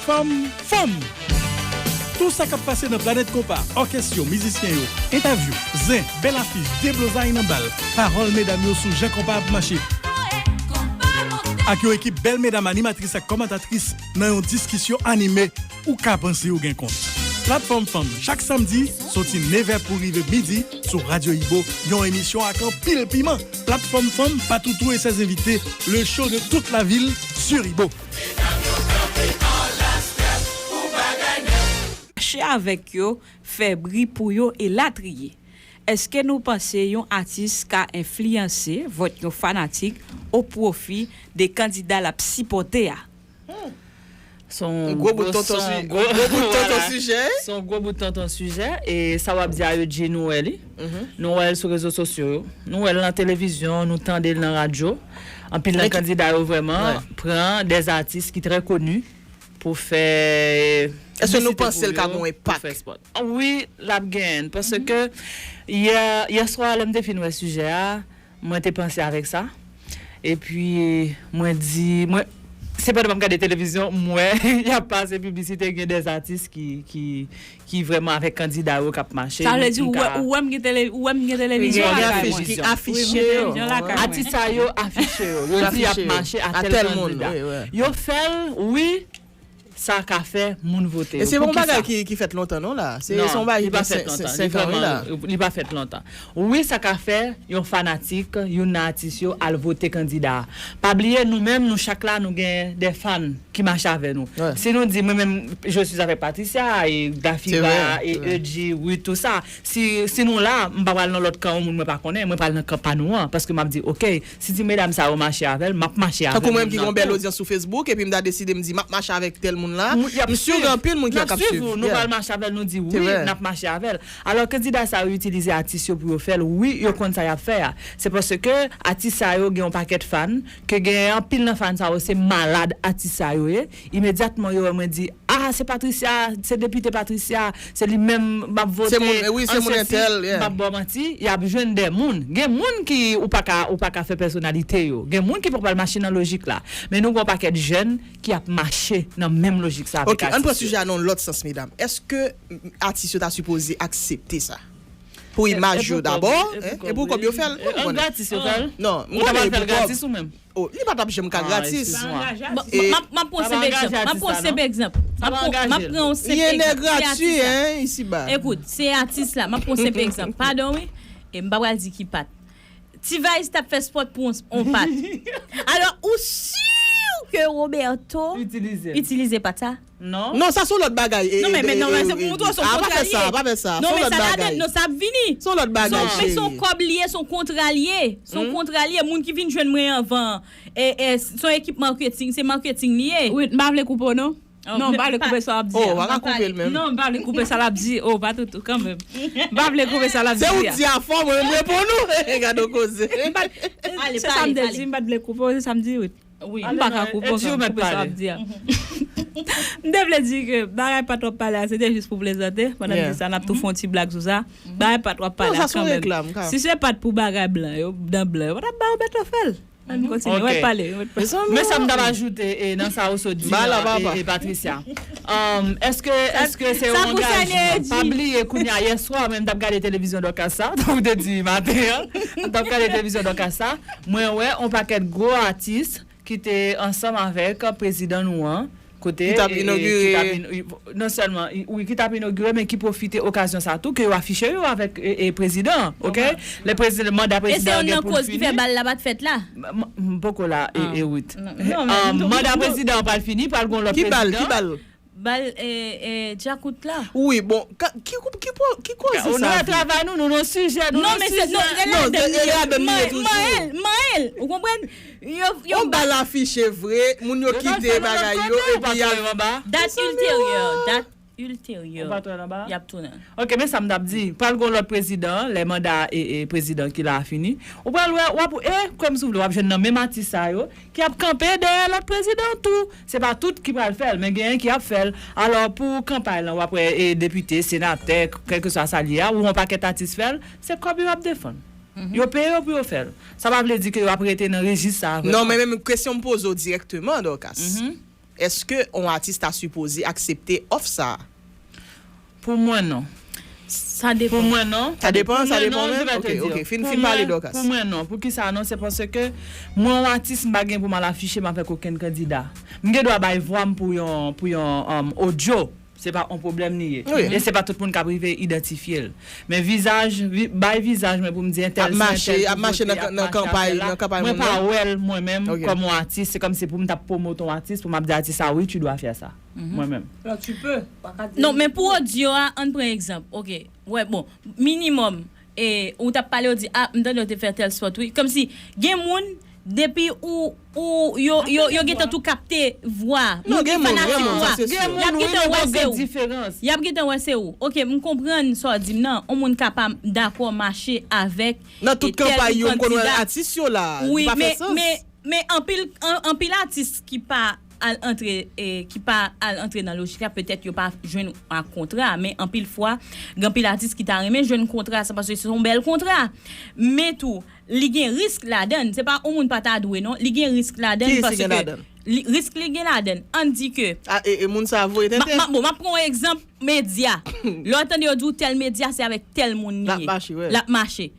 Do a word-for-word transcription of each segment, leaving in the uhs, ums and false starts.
Platfòm Fanm. Tout sa k ap pase nan Planèt Konpa, òkès yo, mizisyen yo, entèvyou, zen, bèl afich, deblozay nan bal, pawòl medam yo sou jan konpa ap mache, ak yon ekip bèl medam animatris ak kòmantatris nan yon diskisyon anime, ou ka panse ou gen kont. Platfòm Fanm, chak samdi, soti nevè pou rive midi, sou Radyo Ibo, yon emisyon ak anpil piman. Platfòm Fanm, Patoutou et ses invités, le show de toute la ville sur Ibo. Mache avèk yo, fè bri pou yo, elatriye. Èske nou panse yon atis ka enfliyanse vòt yon fanatik o pwofi de kandida l ap sipòte a? Se yon gwo bout tonton sijè. Se yon gwo bout tonton sijè. E sa w ap di a, yo di nou wè li. Nou wè l sou rezo sosyo yo. Nou wè l nan televizyon, nou tande l nan radyo. Anpil nan kandida yo vrèman pran dè atis ki trè koni pou fè. Èske nou panse l ka gen yon enpak? Wi, l ap gen. Paske yè, yè swa, lè m te fin wè sijè a, mwen te panse avèk sa. Epi, mwen di, mwen, se pandan m ap gade televizyon, m wè y ap pase piblisite, gen dè atis ki, ki, ki vrèman avèk kandida yo k ap mache. Sa vle di, ou wè m gen televizyon lakay mwen. Ki afiche yo. Atis sa yo afiche yo. Yo di y ap mache a tèl kandida. Yo fè l, wi. Sa ka fè moun vote yo. E se pa yon bagay ki, ki fèt lontan non la. Se, se yon bagay ki gen senk an wi la. Li pa fèt lontan. Wi, sa ka fè yon fanatik, youn nan atis yo al vote kandida a. Pa bliye, nou menm, nou chak la, nou gen de fan ki mache avè nou. Si nou di, mwen menm, je suis avec Patricia, e Gafira, e Edji, wi, tout sa. Si, si nou la, m pa pral nan lòt kan yon moun mwen pa konnen, mwen pral nan kan pa nou an. Paske m ap di, oke, si ti medam sa yo mache avè l, m ap mache avè l. Tankou mwen menm ki gen yon bèl odyans sou Facebook, epi m ta deside m di, m ap mache avèk tèl moun la. M si gen anpil moun ki ap swiv ou. Nou pral mache avè l, nou di, wi, n ap mache avè l. Alò, kandida sa yo itilize atis yo pou yo fè l, wi, yo konn sa y ap fè a. Se paske atis sa yo gen yon pakèt fan, ke gen anpil nan fan sa yo, se malad atis sa yo ye. Imedyatman, yo wè mwen di, a, se Patricia, se depite Patricia, se li menm m ap vote, an sesi, m p ap ba w manti, y ap jwenn de moun. Gen moun ki, ou pa ka, ou pa ka fè pèsonalite yo. Gen moun ki pa pral mache nan lojik la. Men nou gen yon pakèt jèn ki ap mache nan menm lojik sa avèk atis yo. Ok, ann pran sijè a nan yon lòt sans, medam. Èske atis yo ta sipoze aksepte sa? Pou imaj yo dabò, e pou kòb yo fè l. An gratis yo fè l? Non, m konnen e pou kòb. Oh, li pa t ap janm ka gratis. M ap pran yon senp egzanp. M ap pran yon senp egzanp. M ap pran yon senp egzanp. Se atis la. Ekout, se atis la. M ap pran yon senp egzanp. Padon, wi. E m pa pral di ki pat. T-Vice t ap fè spòt pou yon, yon pat. Alò, ou si ke Roberto itilize pat sa? Non. Non, sa se yon lòt bagay. Non, men, men, non, men se pou montre w se yon kontra li ye. Pa fè sa, pa fè sa. Non, men sa la dèt, non, sa ap vini. Se yon lòt bagay, cheri. Men se yon kòb li ye, se yon kontra li ye. Se yon kontra li ye. Moun ki vin jwenn mwen anvan, e, e, se yon ekip marketing, se marketing li ye. Wi, m pa vle koupe w, non. Non, m pa vle koupe sa w ap di a. Oh, pa ka koupe l menm. Non, m pa vle koupe sa l ap di. Oh, pa toutou, kanmenm. M pa vle koupe sa l ap di a. Se ou di a fò, mwen menm reponn ou. Gade yon koze. Se sa m te di, m pa t vle koupe w, se sa m di, wi. M pa ka koupe w, koupe sa w ap di a. M te vle di ke bagay pat w ap pale a, se te jis pou plezante. Pandan m di sa, n ap tou fè yon ti blag sou sa. Bagay pat w ap pale a kanmenm. Si se pat pou bagay blan yo, dan blan yo, pa t ap ba yo bèt fè l. Ann kontinye, w ap pale, w ap pale. Men sa m t ap ajoute, e, nan sa ou sot di a, e, e, Patricia. Um, èske, èske se yon angajman? Pa bliye, kounye a, yè swa, mwen, m t ap gade televizyon Dòkas sa, tankou w te di maten an. M t ap gade televizyon Dòkas sa. Mwen wè yon pakèt gwo atis ki te ansanm avèk prezidan nou an, kote, ki t ap inogire. Non sèlman, wi, ki t ap inogire, men ki pwofite okazyon sa tou, ke yo afiche yo avèk, e, e, prezidan, oke? Lè prezidan, manda prezidan an gen pou l fini. E se youn nan koz ki fè bal la pa t fèt la? M poko la, e, e, Ruth. Manda prezidan an pral fini, pral gen yon lòt prezidan. Ki bal, ki bal? Bal, e, e, djakout la. Wi, bon, ki, ki, ki koze sa? Nou nan travay nou, nou nan sijè, nou nan sijè. Non, men se, non, e ladann li ye. Manyen l, manyen l, ou konprann? Yo, yo. Yon bal afiche vre, moun yo kite bagay yo, epi y ap. Dat ilteryè, dat ilteryè. Y ap tounen. Oke, men sa m t ap di. Pral gen yon lòt prezidan, lè manda, e, e, prezidan ki la a fini. Ou pral wè, w ap, e, kwè m si w vle, w ap jwenn nan menm atis sa yo, ki ap kanpe dèyè lòt prezidan tou. Se pa tout ki pral fè l, men genyen ki ap fè l. Alò, pou kanpay lan, w ap wè, e, depite, senatè, kèlkeswa sa l ye a, ou yon pakèt atis fè l, se kòb yo ap defann. Yo peye yo pou yo fè l. Sa pa vle di ke yo ap rete nan rejis sa a vrèman. Non, men menm kesyon m poze w dirèkteman, Dorcas. Èske yon atis ta sipoze aksepte òf sa a? Pou mwen, non. Sa depan. Pou mwen, non. Sa depan, sa depan menm? Ok, ok. Fin, fin pale, Dorcas. Pou mwen, non. Pou ki sa, non? Se paske mwen, yon atis, m pa gen pou m al afiche m avèk okenn kandida. M gen dwa bay vwa m pou yon, pou yon um, odyo. Se pa yon pwoblèm li ye. E se pa tout moun k ap rive idantifye l. Men vizaj, vi, bay vizaj mwen pou m di entèl se entèl ki vote, ap mache ap fè la. Mwen pa wè l mwen menm kòm yon atis. Se kòmsi pou m t ap pwomot yon atis, pou m ap di atis sa, wi, tu dois faire ça. Mwen menm. Non, men pou odyo a, ann pran egzanp. Ok. Wè, bon, minimòm, e, ou t ap pale, ou di, a, m tande w te fè tèl spòt, wi. Kòmsi, gen moun, depi ou, ou, yo, yo, yo gentan tou kapte vwa, moun ki fanatik ou a. Y ap gentan wè se ou. Y ap gentan wè se ou. Ok, m konprann sa w di m nan. On moun ka pa dakò mache avèk. Nan tout kanpay yo, m konn wè atis yo la. Wi, men, men, men anpil, anpil atis ki pa al antre, e, ki pa al antre nan lojik la, petèt yo pa jwenn a kontra, men anpil fwa, gen anpil atis ki ta renmen jwenn kontra sa, paske se yon bèl kontra. Men tou, li gen risk ladan l. Se pa yon moun pa ta dwe, non. Li gen risk ladan l paske li, risk li gen ladan l. Ann di ke. A, e, e moun sa a voye tenten. Bon, m ap pran yon egzanp medya. Lè w tande yo di w tèl medya, se avèk tèl moun li ye. L ap mache.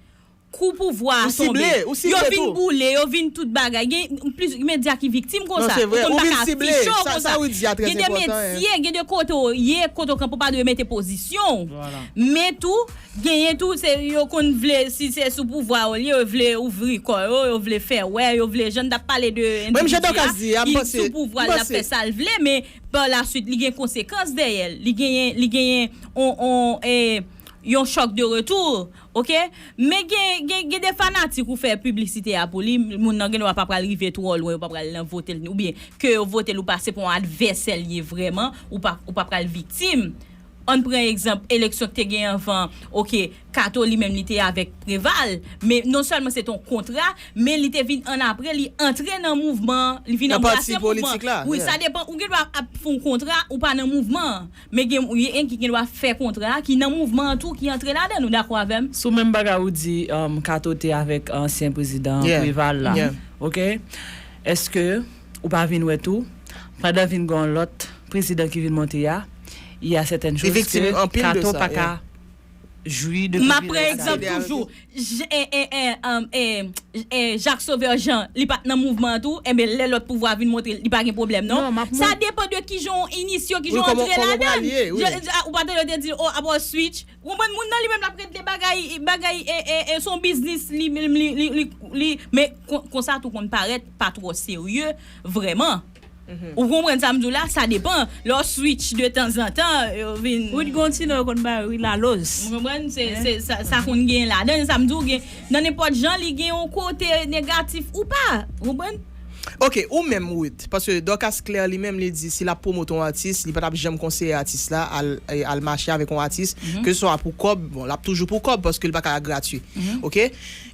Kou pouvwa a tonbe. Yo vin boule, yo vin tout bagay. Gen plis medya ki viktim konsa. Ou konn pa ka afiche w konsa. Gen de metye, gen de kote w ye, kote w kanpe, w pa dwe mete pozisyon w. Men tou, genyen tou, se yo konn vle, si se sou pouvwa yo li, yo vle ouvri kò yo, yo vle fè wè, yo vle, jan n t ap pale de endividi a, li sou pouvwa l, l ap fè sa l vle, men pa la swit, li gen konsekans dèyè l. Li genyen, li genyen on, on, e, yon chòk de retou, ok? Men gen, gen, gen de fanatik ou fè piblisite a pou li, moun nan gen dwa pa pral rive twò lwen, yo pa pral nan vote l, oubyen ke yo vote l ou pa, se pa yon advèsè l ye vrèman, ou pa, ou pa pral viktim. Ann pran egzanp eleksyon ki te gen anvan, ok, Kato li menm li te avèk Preval, men non sèlman se te yon kontra, men li te vin annapre, li antre nan mouvman, li vin anbrase mouvman. Wi, sa depan, ou gen dwa ap fè yon kontra, ou pa nan mouvman an. Men gen, gen ki gen dwa fè kontra a, ki nan mouvman an tou, ki antre ladan l, ou dakò avè m? Sou menm bagay ou di, um, Kato te avèk ansyen prezidan Preval la, ok? Èske ou pa vin wè tou, pandan vin gen yon lòt prezidan ki vin monte a, il y a certaines choses que Kato pa ka jwi de privilèj sa yo. M ap pran egzanp toujou. Jacques Sauveur Jean, li pa t nan mouvman an tou, enben lè lòt pouvwa vin montre li pa gen pwoblèm non. Sa depan de kijan w inisye w, kijan w antre ladan l. Ou pa tande yo te di l, o, apre w switch. Ou konprann, moun nan li menm l ap regle bagay, bagay, e, e, e, se yon biznis li, li, li, li, li, men kon, konsa tou konn parèt pa twò serye vrèman. Ou konprann sa m di w la? Sa depan. Lè w switch de tanzantan, yo vin. Wi, gon ti non yo konn ba wi laloz. Ou konprann? Se, se, sa, sa konn gen ladan l, sa m di w gen. Nan nenpòt jan, li gen yon kote negatif ou pa. Ou konprann? Ok, ou menm, Ruth, paske Dorcas Claire li menm, li di si l ap pwomot yon atis, li pa t ap janm konseye atis la al, al mache avèk yon atis, ke swa pou kòb, bon, l ap toujou pou kòb, paske li pa ka gratwi. Ok?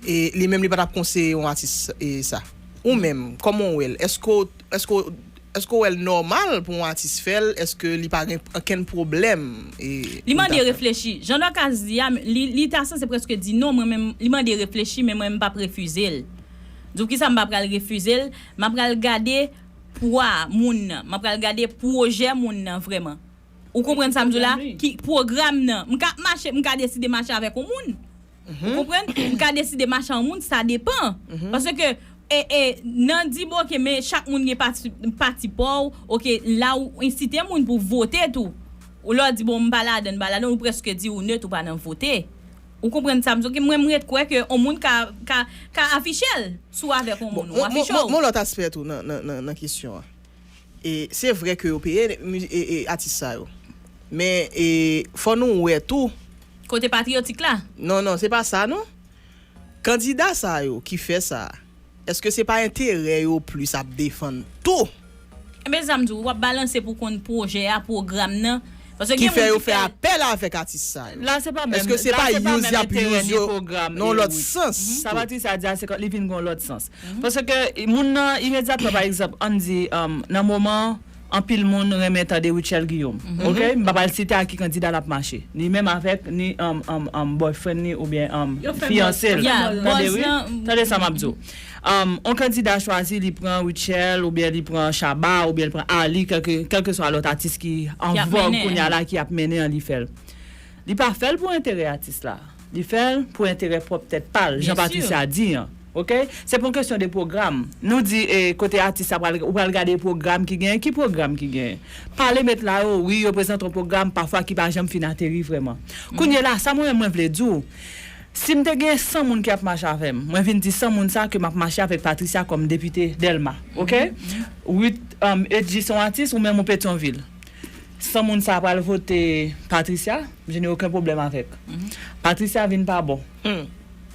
E li menm, li pa t ap konseye yon atis e sa. Ou menm, kòman w wè l? Èske w, èske w, èske w wè l nòmal pou yon atis fè l? Èske li pa gen okenn pwoblèm? Li mande reflechi. Jan Dorcas di a, li, li ta sanse prèske di non, mwen menm, li mande reflechi, men mwen, m p ap refize l. Di w kisa m pa pral refize l, m ap pral gade pwa moun nan, m ap pral gade pwojè moun nan vrèman. Ou konprann sa m di w la? Ki pwogram nan? M ka mache, m ka deside mache avèk yon moun. Ou konprann? M ka deside mache an moun, sa depan. Paske, e, e, nan di, bon, ok, men chak moun gen pati, pati pa w, ok, la ou ensite moun pou vote tou. Ou lè w di, bon, m pa ladan, m pa ladan, ou prèske di ou nèt, ou pa nan vote. Ou konprann sa m di w, ok, mwen, m ret kwè ke yon moun ka, ka, ka afiche l. Si w avèk yon moun, ou afiche w. Bon, yon lòt aspè tou nan, nan, nan, nan kesyon an. E se vre ke yo peye atis sa yo. Men, e, fò nou wè tou. Kote patriyotik la? Non, non, se pa sa, non. Kandida sa yo ki fè sa, èske se pa enterè yo plis ap defann tou? Enben, sa m di w, w ap balanse pou konn pwojè a, pwogram nan. Paske gen moun ki fè yo fè apèl avèk atis sa yo. La, se pa menm, èske se pa use y ap use yo nan yon lòt sans? Sa Patricia di a, se kan li vin gen yon lòt sans. Paske moun nan, imedyatman, pa egzanp, ann di, nan moman anpil moun renmen tande Rutshelle Guillaume. Ok? M pa pral site ak ki kandida l ap mache. Ni menm avèk, ni um, um, um, boyfriend ni oubyen um, fiyanse l. Tande wi? Tande sa m ap di w. Um, on kandida chwazi, li pran Rutshelle, oubyen li pran Shabba, oubyen li pran Ali, kèlke, kèlkeswa lòt atis ki an vòg kounye a la, ki ap mennen an, li fè l. Li pa fè l pou enterè atis la. Li fè l pou enterè pwòp tèt pa l, jan Patricia di an. Ok? Se pa yon kesyon de pwogram. Nou di e, kote atis la pral, ou pral gade pwogram ki genyen. Ki pwogram ki genyen? Pale met la yo, wi, yo prezante yon pwogram pafwa ki pa janm fin ateri vrèman. Kounye la, sa mwen menm mwen vle di w, si m te gen san moun ki ap mache avè m, mwen vin di san moun sa ke m ap mache avèk Patricia kòm depite Dèlma, ok? Wit, um, Edji se yon atis, ou menm ou Petyonvil. San moun sa pral vote Patricia, je n'ai aucun problème avec. Patricia vin pa bon.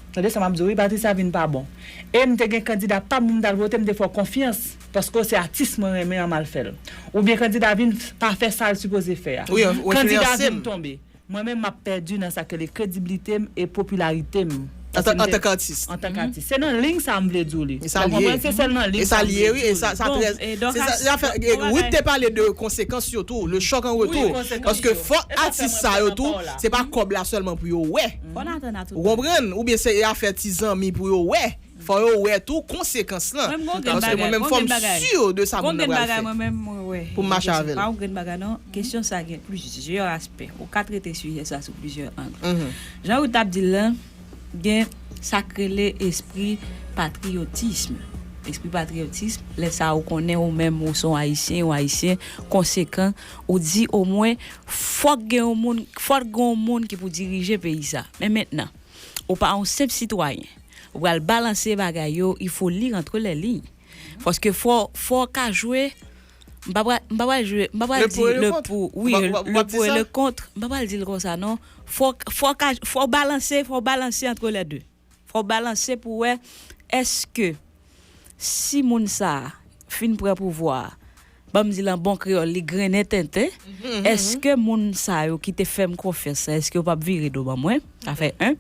Tande sa m ap di w, wi, Patricia vin pa bon. E m te gen kandida pa m pou m t al vote, m te fè w konfyans, paske se atis mwen renmen an, m al fè l. Oubyen kandida vin pa fè sa l sipoze fè a. Kandida vin tonbe. Mwen menm, m ap pèdi nan sa k rele kredibilite m e popilarite m. Antank atis. Antank atis. Se nan liy sa m vle di w li. E sa l ye. Se sèl nan liy sa m vle di w li. E sa l ye, wi. E sa, sa trè, se sa, sa fè, Ruth te pale de konsekans yo tou, le choc en retour. Paske fò atis sa yo tou, se pa kòb la sèlman pou yo wè. Ou konprann? Oubyen se afè ti zanmi pou yo wè. Fò yo wè tou konsekans lan. Paske mwen menm, fò m si de sa moun nan pral fè pou m mache avè l. Pa yon grenn bagay, non. Kesyon sa gen plizyè aspè. Ou ka trete sijè sa sou plizyè ang. Jan Ruth ap di l lan, gen sa k rele espri patriyotism. Espri patriyotism, lè sa ou konnen ou menm ou se yon Ayisyen, yon Ayisyen konsekan, ou di omwen, fòk gen yon moun, fòk gen yon moun ki pou dirije peyi sa. Men mentnan, ou pa yon senp sitwayen. Ou pral balanse bagay yo, il faut lire entre les lignes. Paske fò, fò w ka jwe, m pa pral, m pa pral jwe, m pa pral di le pour, wi, le pour et le contre, m pa pral di l konsa, non. Fò, fò w ka, fò w balanse, fò w balanse entre les deux. Fò w balanse pou wè, èske si moun sa a fin pran pouvwa a, ban m di l an bon kreyòl, li grennen tenten, èske moun sa yo ki te fè m konfyans la, èske yo p ap vire do ban mwen? Sa fè en.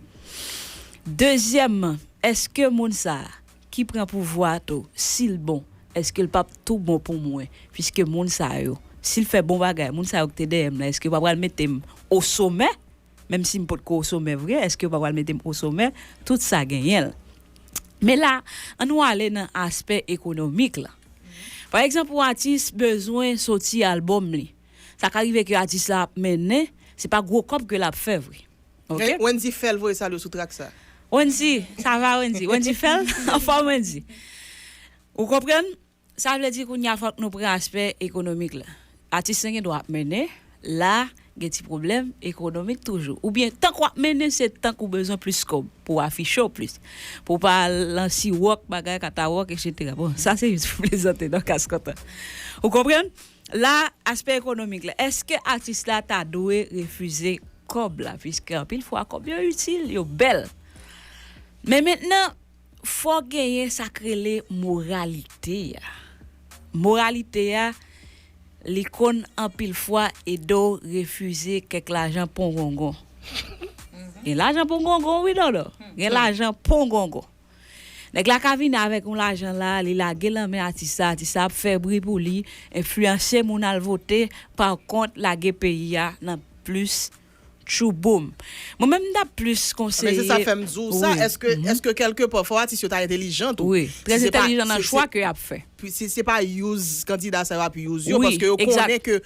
Dezyèmman, èske moun sa a ki pran pouvwa a tou, si l bon, èske l p ap tou bon pou mwen? Piske moun sa yo, si l fè bon bagay, moun sa yo ki te dèyè m nan, èske yo pa pral mete m o somè? Menm si m potko o somè vre, èske yo pa pral mete m o somè? Tout sa genyen l. Men la, ann nou ale nan aspè ekonomik la. Pa egzanp, yon atis bezwen soti albòm li. Sa ka rive ke atis la ap mennen, se pa gwo kòb ke l ap fè vre. Ok? Wendy Fèl voye salye w sou trak sa. Wendy, sa va, Wendy? Wendy Fèl? Anfòm, Wendy. Ou konprann? Sa vle di kounye a fòk nou pran aspè ekonomik la. Atis lan gen dwa ap mennen, la, gen ti pwoblèm ekonomik toujou. Oubyen, tank w ap mennen, se tank ou bezwen plis kòb pou w afiche w plis. Pou w pa al nan Siwòk, bagay, Katawòk, etsetera. Bon, sa se jis pou plezante, nan kas kontan. Ou konprann? La, aspè ekonomik la, èske atis la ta dwe refize kòb la? Piske anpil fwa, kòb yo itil, yo bèl. Men mentnan, fò genyen sa k rele moralite a. Moralite a, li konn anpil fwa ede w refize kèk lajan pongongon. Gen lajan pongongon, wi, Dodo. Gen lajan pongongon. Nèg la ka vini avèk yon lajan la, li lage l nan men atis la, atis la ap fè bri pou li, enfliyanse moun al vote, pa kont lage peyi a nan plis tchouboum. Mwen menm m t ap plis konseye. Men se sa k fè m di w sa, èske, èske kèlke pa fò atis yo ta entèlijan tou? Wi, trè entèlijan nan chwa ke y ap fè. Si se pa use kandida sa yo ap use yo, paske yo konnen ke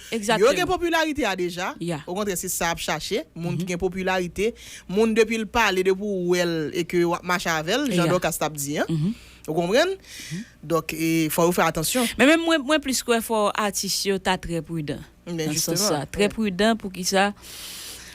yo gen popilarite a deja. Okontrè, se sa y ap chache, moun ki gen popilarite, moun depi l pale, depi w wè l e ke w ap mache avè l, jan Dorcas t ap di an. Ou konprann? Donk, e, fò yo fè atansyon. Men menm mwen, mwen plis kwè fò atis yo ta trè pridan. Nan sans sa, trè pridan. Poukisa?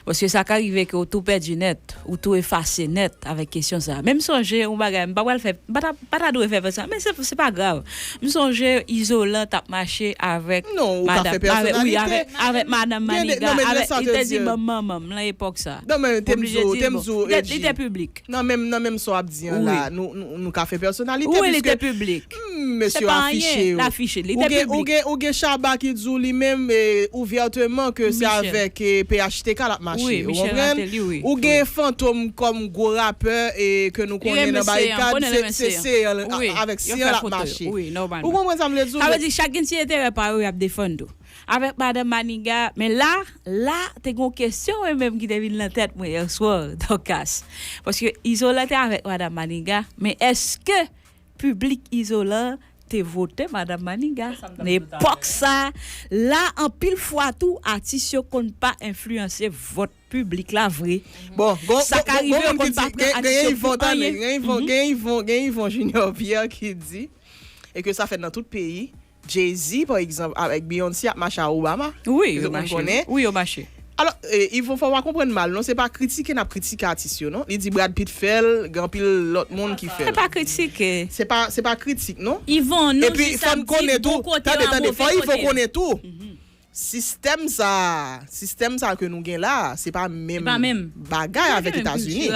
Paske sa ka rive ke w tou pèdi nèt, ou tou efase nèt avèk kesyon sa. Men m sonje yon bagay, m pa pral fè, m pa ta, pa ta dwe fè sa, men se, se pa grav. M sonje Izolan t ap mache avèk madanm, avèk, wi, avèk, avèk madanm Maniga, avèk, li te di ban m manman m nan epòk sa. Non, men te m di w, te m di w, li te piblik. Nan menm, nan menm sa w ap di an la, nou, nou, nou ka fè pèsonalite, wi, li te piblik. Mesye afiche yo. L afiche, li te piblik. Ou gen, ou gen Shabba ki di w li menm, e, ouvèteman ke se avèk, e, P H T K l ap mache. Wi, Michel Martelly, wi. Ou gen Fantom kòm gwo rapè e ke nou konnen nan barikad, se, se Seyan avèk Seyan l ap mache. Ou konprann sa m vle di w? Sa vle di chak gen ti enterè pa yo y ap defann tou. Avèk Madanm Maniga, men la, la, te gen yon kesyon mwen menm ki te vin nan tèt mwen yèswa, Dorcas. Paske Izolan te avèk Madanm Maniga, men èske piblik Izolan te vote Madanm Maniga? Nan epòk sa, la, anpil fwa tou, atis yo konn pa enfliyanse vòt piblik la vre. Bon, sa ka rive yo konn pa pran atis yo pou anyen. Gen Yvon, gen Yvon, gen Yvon Junior Pierre ki di, e ke sa fèt nan tout peyi, Jay-Z, pa egzanp, avèk Beyoncé ap mache a Obama. Wi, yo mache. Wi, yo mache. Alò, Yvon, fò w pa konprann mal, non, se pa kritike n ap kritike atis yo, non. Li di Brad Pitt fè l, gen anpil lòt moun ki fè l. Se pa kritike. Se pa, se pa kritik, non. Yvon, nou jis ap di bon kote yo a move kote yo. Epi, fò n konnen tou, tande, tande, fò Yvon konnen tou. Sistèm sa, sistèm sa ke nou gen la, se pa menm bagay avèk Etazini.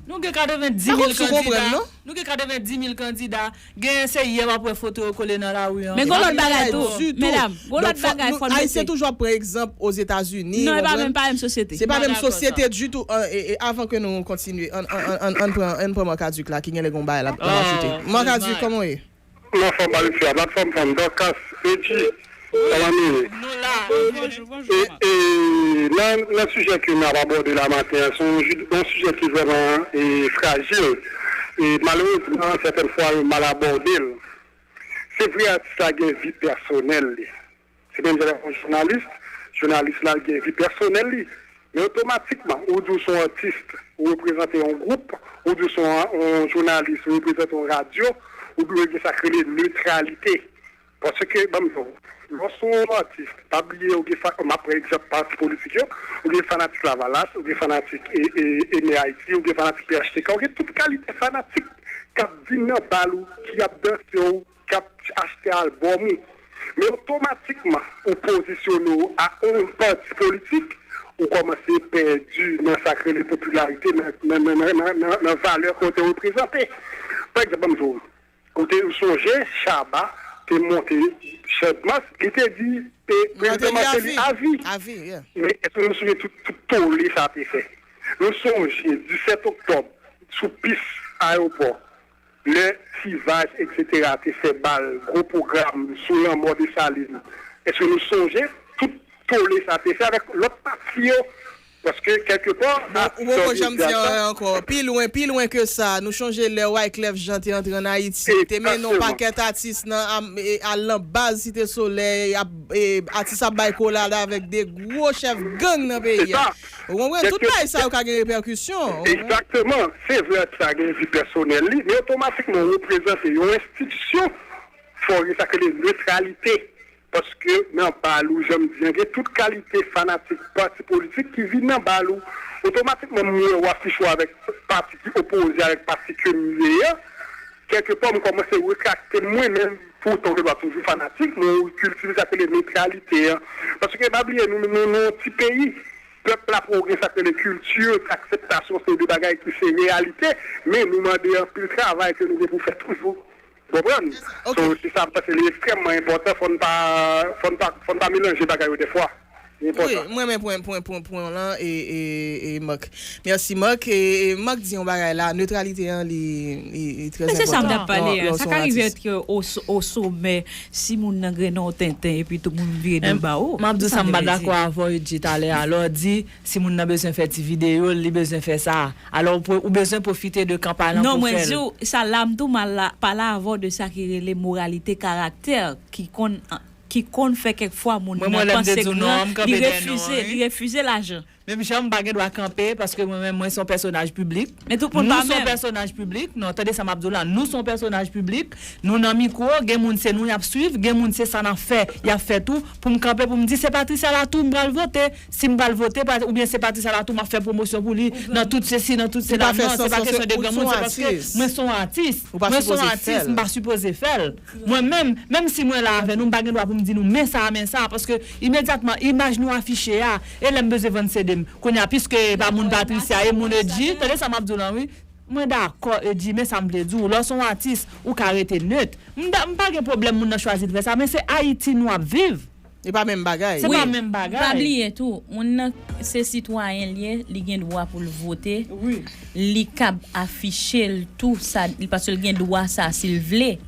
Nou gen katrevenndimil kandida. Nou gen katrevenndimil kandida. Gen se yè w ap wè foto yo kole nan lari an. Men gon lòt bagay tou, medam, gon lòt bagay fò n mete. Ayisyen toujou ap pran egzanp Ozetazini. Non, e pa menm, pa menm sosyete. Se pa menm sosyete ditou. Avan ke nou kontinye, ann pran, ann pran Marc-Aduc la, ki genlè gon bagay l ap ajoute. Marc-Aduc, kòman w ye? Nan fòm pa mesye a, platfòm fanm, Dorcas, Edji, sa va menye? E, e, nan, nan sijè ke n ap abòde la maten an, se yon, yon sijè ki vrèman, e, frajil. E malerezman, sètèn fwa, yo mal abòde l. Se vre, atis la gen vi pèsonèl li. Se menm jan avèk yon jounalis, jounalis la gen vi pèsonèl li. Men otomatikman, ou di w se yon atis, ou reprezante yon gwoup, ou di w se yon, yon jounalis, ou reprezante yon radyo, ou dwe gen sa k rele netralite. Paske, ban m di w, lè w se yon atis, pa bliye ou gen, m ap pran egzanp pati politik yo, ou gen fanatik Lavalas, ou gen fanatik e, e, Eme Ayiti, ou gen fanatik P H T K, ou gen tout kalite fanatik k ap vin nan bal ou, ki ap danse w, k ap achte albòm ou. Men otomatikman, ou pozisyone w a yon pati politik, ou kòmanse pèdi nan sa k rele popilarite, nan, nan, nan valè kote w reprezante. Pa egzanp, ban m di w, ou te sonje Shabba te monte Chadmas, li te di, e, prezidan Martelly avi. Men èske nou sonje tout, tout tole sa te fè? Nou sonje disèt oktòb, sou pis ayewopò, lè T-Vice, etsetera, te fè bal, gwo pwogram sou lanmò Desalin. Èske nou sonje tout tole sa te fè avèk lòt pati yo? Paske, kèlkepè, bon, ou poko janm di anyen ankò. Pi lwen, pi lwen ke sa, nou chonje lè Wyclef Jean te antre ann Ayiti, te mennen yon pakèt atis nan, e, al nan baz Site Solèy, ap, e, atis ap bay kolad avèk de gwo chèf gang nan peyi a. Ou konprann? Tout bagay sa yo ka gen repèkisyon. Egzakteman. Se vre, atis la gen vi pèsonèl li, men otomatikman ou reprezante yon enstitisyon, fò w gen sa k rele netralite. Paske nan bal ou, jan m di an, gen tout kalite fanatik pati politik ki vin nan bal ou. Otomatikman, m wè w afich ou avèk pati ki opoze avèk pati ke m ye an. Kèlkepè, m kòmanse retrakte m mwen menm. Poutan, ou gen dwa toujou fanatik, men ou kiltive sa k rele netralite an. Paske, pa bliye, nou, nou, nou yon ti peyi. Pèp la poko gen sa k rele kilti, akseptasyon, se de bagay ki se reyalite, men nou mande anpil travay ke nou gen pou fè toujou. Ou konprann? So, se sa m panse li ekstrèmman enpòtan, fò n pa, fò n pa, fò n pa melanje bagay yo dèfwa. Li enpòtan. Wi, m renmen pwen, pwen, pwen, pwen w lan, e, e, e, Marc. Mèsi, Marc. E, e, Marc di yon bagay la, netralite an, li, li, li trè enpòtan. Men se sa m t ap pale a. Sa ka rive ke o, o somè, si moun nan grennen w tenten, epi tout moun vire do ba ou. M ap di w sa, m pa dakò avè w, Edji, talè a. Lè w di, si moun nan bezwen fè ti videyo l, li bezwen fè sa. Alò, ou, ou bezwen pwofite de kanpay lan pou fè l. Non, mwen di w, sa la, m tou mal la, pale avè w de sa ki rele moralite, karaktè, ki konn, ki konn fè kèk fwa moun nan panse gran, li refize, li refize lajan. Menm jan m pa gen dwa kanpe, paske mwen menm, mwen se yon pèsonaj piblik. Men tout moun pa menm. Nou se yon pèsonaj piblik. Non, tande sa m ap di w la. Nou se yon pèsonaj piblik. Nou nan mikwo, gen moun se nou y ap swiv, gen moun se sa n ap fè, y ap fè tou. Pou m kanpe, pou m di, se Patricia Latour m pral vote. Si m pral vote, pa, oubyen se Patricia Latour m ap fè pwomosyon pou li, nan tout sesi, nan tout sela. Non, se pa kesyon de granmoun, se paske mwen se yon atis. Mwen se yon atis, m pa sipoze fè l. Mwen menm, menm si mwen la avè nou, m pa gen dwa pou m di nou, men sa, men sa, paske imedyatman, imaj nou afiche a, e lè m bezwen vann C D m. Kounye a, piske e pa moun Patricia, e moun Edji, tande sa m ap di w lan, wi. Mwen dakò, Edji, men sa m vle di w, lè w se yon atis, ou ka rete net. M pa, m pa gen pwoblèm moun nan chwazi l fè sa, men se Ayiti nou ap viv. E pa menm bagay. Se pa menm bagay. Pa bliye tou, moun nan se sitwayen l ye, li gen dwa pou l vote, li kab afiche l tou, sa, paske l gen dwa sa si l vle.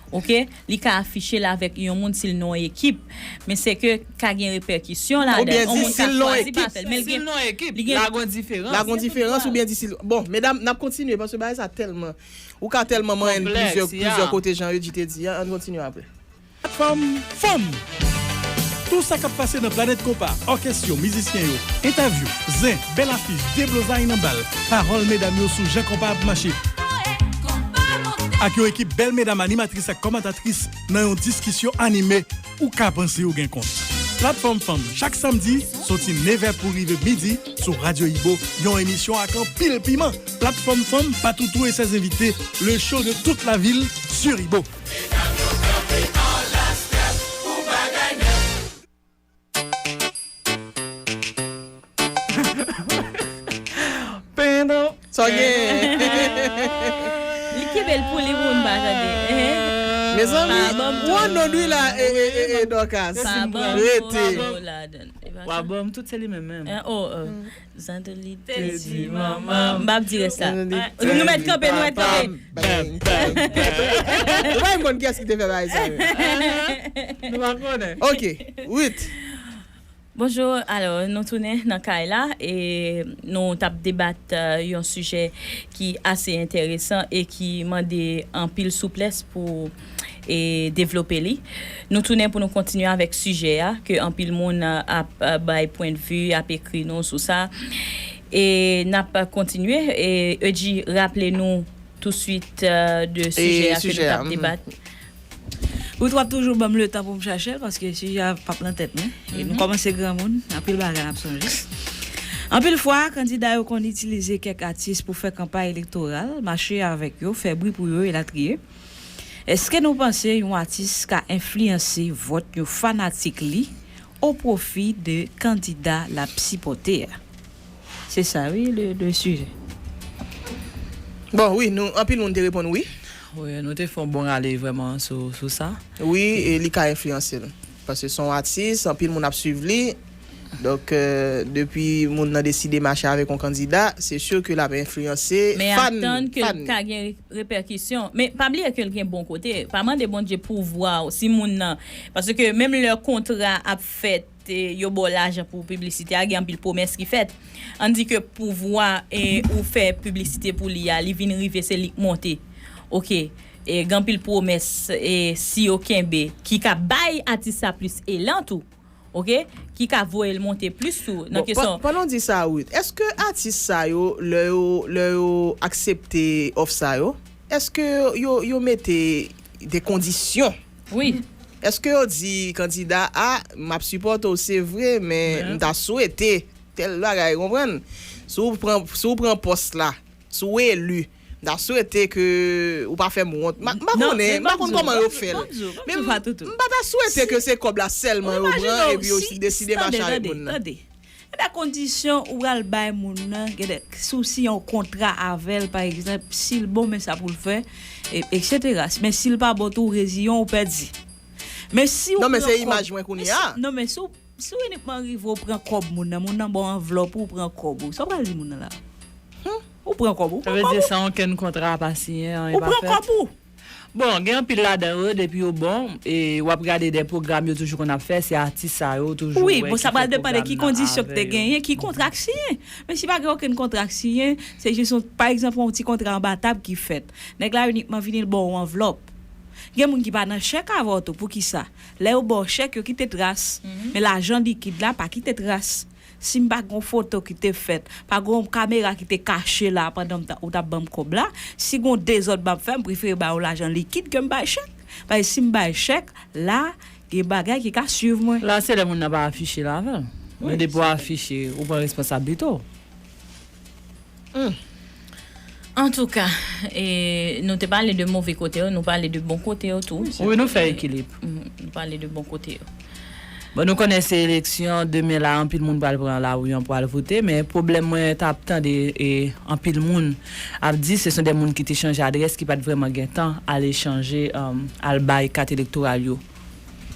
Oke, li ka afiche l avèk yon moun si l nan yon ekip, men se ke ka gen repèkisyon ladan l. Yon moun ka chwazi pa fè l, men li gen, li gen, la gon diferans oubyen di si l, bon, medam, n ap kontinye paske bagay sa tèlman, ou ka tèlman manyen l plizyè, plizyè kote, jan Reggie te di a, ann kontinye apre. Platfòm Fanm. Tout sa k ap pase nan Planèt Konpa, òkès yo, mizisyen yo, entèvyou, zen, bèl afich, deblozay nan bal, pawòl medam yo sou jan konpa ap mache. Ak yon ekip bèl medam animatris ak kòmantatris nan yon diskisyon anime, ou ka panse ou gen kont. Platfòm Fanm, chak samdi, soti nevè pou rive midi, sou Radyo Ibo, yon emisyon ak anpil piman. Platfòm Fanm, Patoutou et ses invités, le show de toute la ville sur Ibo. Sa w gen? Li kenbe l pou li pou n pa tande. Mezanmi, ou an non dwi la, e, e, e, e, Dorcas. Pa ban m pou ladan. Wa ban m tout se li menm menm. Oh, oh. Zandolit te di manman. M p ap di rès la. Nou mèt kanpe, nou mèt kanpe. Ou pa menm konn kiyès ki te fè bagay sa yo. Nou pa konnen. Ok, Ruth. Bonjou, alò, nou tounen nan kay la e nou t ap debat yon sijè ki ase enteresan e ki mande anpil souplès pou e devlope li. Nou tounen pou nou kontinye avèk sijè a, ke anpil moun ap bay pwennvi, ap ekri nou sou sa. E n ap kontinye. E Edji, raple nou touswit de sijè a ke nou t ap debat. Ou t ap toujou ban m letan pou m chache l, paske sijè a p ap nan tèt mwen. E nou kòmanse granmoun, anpil bagay n ap sonje. Anpil fwa, kandida yo konn itilize kèk atis pou fè kanpay elektoral, mache avèk yo, fè bri pou yo, elatriye. Èske nou panse yon atis ka enfliyanse vòt yon fanatik li o pwofi de kandida l ap sipòte a? Se sa wi le, le sijè. Bon, wi, nou, anpil moun te reponn wi. Wi, nou te fè yon bon rale vrèman sou, sou sa. Wi, e li ka enfliyanse l. Paske se yon atis, anpil moun ap swiv li. Donk, depi moun nan deside mache avèk yon kandida, se si ke l ap enfliyanse fan. Men atann ke l ka gen repèkisyon. Men pa bliye ke l gen bon kote. Pa mande Bondye pouvwa w si moun nan. Paske menm lè kontra ap fèt, yo ba w lajan pou piblisite a, gen anpil pwomès ki fèt. Ann di ke pouvwa e ou fè piblisite pou li a, li vin rive se li k monte. Oke. E gen anpil pwomès e si yo kenbe ki ka bay atis sa plis elan tou. Oke, ki ka voye l monte plis tou nan kesyon. Pandan w di sa Ruth, èske atis sa yo lè yo lè yo aksepte òf sa yo, èske yo yo mete de kondisyon? Wi. Èske yo di kandida a m ap sipòte w se vre men m ta swete tèl bagay, konprann? Si w pran si w pran pòs la, si w eli, m ta swete ke ou pa fè m wont. M pa konnen, m pa konn kòman yo fè l. Men m pa ta swete ke se kòb la sèlman yo pran epi yo deside mache avèk moun nan. Tande. Ebyen kondisyon ou pral bay moun nan, gade, si w siyen yon kontra avè l pa egzanp, si l bon men sa pou l fè, eksetera. Men si l pa bon tou ou reziyen w ou pèdi. Men si w pran kòb. Non men se imaj mwen kounye a. Non men si w Si w inikman rive w pran kòb moun nan, moun nan ba w anvlòp ou, ou pran kòb ou, sa w pral di moun nan la? Ou pran kòb ou, ou pran kòb ou. Sa vle di san okenn kontra pa siyen, anyen pa fèt. Ou pran kòb ou. Bon, gen anpil ladan yo, depi yo bon, e w ap gade de pwogram yo toujou konn ap fè, se atis sa yo toujou wè ki fè pwogram nan avè yo. Wi, bon, sa pral depann de ki kondisyon k te genyen, ki kontra k siyen. Men si pa gen okenn kontra k siyen, se jis yon, pa egzanp, yon ti kontra anba tab ki fèt. Nèg la inikman vini, l ba w yon anvlòp. Gen moun ki pa nan chèk avè w tou, poukisa? Lè yo ba w chèk, yo kite tras. Men lajan likid la pa kite tras. Si m pa gen yon foto ki te fèt, pa gen yon kamera ki te kache la pandan m ta, ou t ap ban m kòb la, si gen yon dezòd m ap fè, m prefere ba yo lajan likid ke m bay chèk. Paske si m bay chèk, la, gen bagay ki ka swiv mwen. La, se lè moun nan pa afiche l avè l. Men depi w afiche, ou pran responsab pito. Antouka, e, nou te pale de move kote yo, nou pale de bon kote yo tou. Wi, nou fè ekilib. Nou pale de bon kote yo. Bon, nou konnen se eleksyon, demen la, anpil moun pral pran lari an pou al vote, men pwoblèm mwen t ap tande e anpil moun ap di, se son de moun ki te chanje adrès, ki pa t vrèman gen tan ale chanje, al bay kat elektoral yo.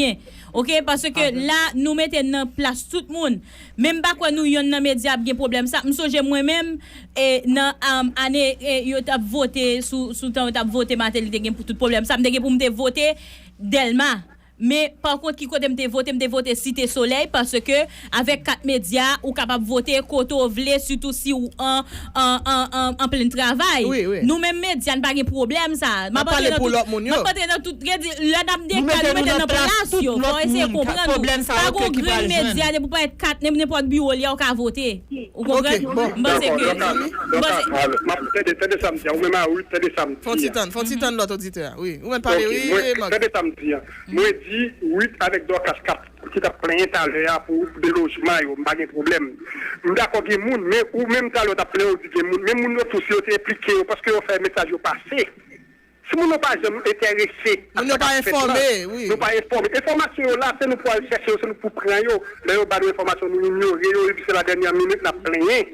byen. Oke, paske la, nou mete n nan plas tout moun. Men m pa kwè nou yonn nan medya ap gen pwoblèm sa. M sonje mwen menm, e, nan, um, ane, e, yo t ap vote, sou, sou tan yo t ap vote Martelly, te gen pou tout pwoblèm sa. M te gen pou m te vote Dèlma. Men, pa kont, ki kote m te vote, m te vote Site Solèy, paske avèk kat medya, ou kapab vote kote w vle, sitou si w an, an, an, an, an plen travay. Nou menm medya, n pa gen pwoblèm sa. M ap antre nan tout, m ap antre nan tout, gen di, lè n ap dekale, nou mete n nan plas yo. Fò w eseye konprann nou. Pa gon grenn medya, depi w parèt kat, nenpòt biwo li a, ou ka vote. Ou konprann? M panse ke, m panse, tande, tande sa m di a, ou menm a Ruth, tande sa m di a. Fon ti tann, fon ti tann lòt oditè a. Wi, ou mèt pale, wi, Mog. Tande sa m di a. Mwen di, Ruth avèk Dorcas k ap, ki t ap plenyen talè a pou de lojman yo, m pa gen pwoblèm. M dakò gen moun, men ou menm talè w t ap plenyen, ou di gen moun. Men moun yo tou, si yo te enplike yo, paske yo fè mesaj yo pase. Timoun yo pa janm enterese. Moun yo pa enfòme, wi. Nou pa enfòme. Enfòmasyon yo la, se nou pou al chèche yo, se nou pou pran yo. Lè yo ba nou enfòmasyon, nou inyore yo, epi se la dènyè minit n ap plenyen.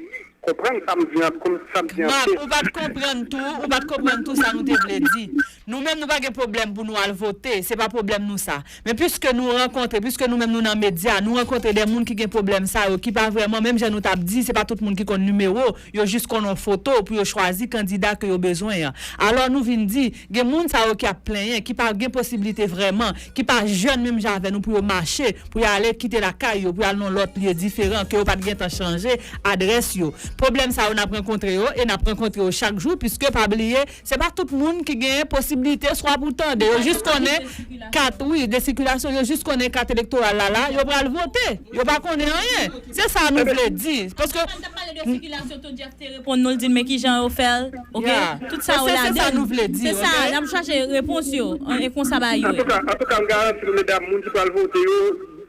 Konprann sa m di an, konn sa m di an. Mak, ou pa t konprann tou, ou pa t konprann tou sa nou te vle di. Nou menm, nou pa gen pwoblèm pou nou al vote, se pa pwoblèm nou sa. Men piske nou rankontre, piske nou menm nou nan medya, nou rankontre de moun ki gen pwoblèm sa yo, ki pa vrèman, menm jan nou t ap di, se pa tout moun ki konn nimewo, yo jis konn yon foto pou yo chwazi kandida ke yo bezwen an. Alò, nou vin di, gen moun sa yo ki ap plenyen, ki pa gen posiblite vrèman, ki pa jèn menm jan avè nou pou yo mache, pou y ale kite lakay yo, pou y al nan lòt lye diferan, ke yo pa t gentan chanje adrès yo. Pwoblèm sa yo n ap rankontre yo, e n ap rankontre yo chak jou, piske pa bliye, se pa tout moun ki gen posiblite swa pou tande. Yo jis konnen kat, wi, de sikilasyon, yo jis konnen kat elektoral la la, yo pral vote. Yo pa konnen anyen. Se sa nou vle di. Paske N t ap pale de sikilasyon, Ton Jeff te reponn nou, l di n men kijan yo fè l, oke? Tout sa yo ladan l. Se sa nou vle di, se sa, n ap chache repons yo, e konsa bagay yo ye. Antouka, antouka, m garanti nou, medam, moun ki pral vote yo,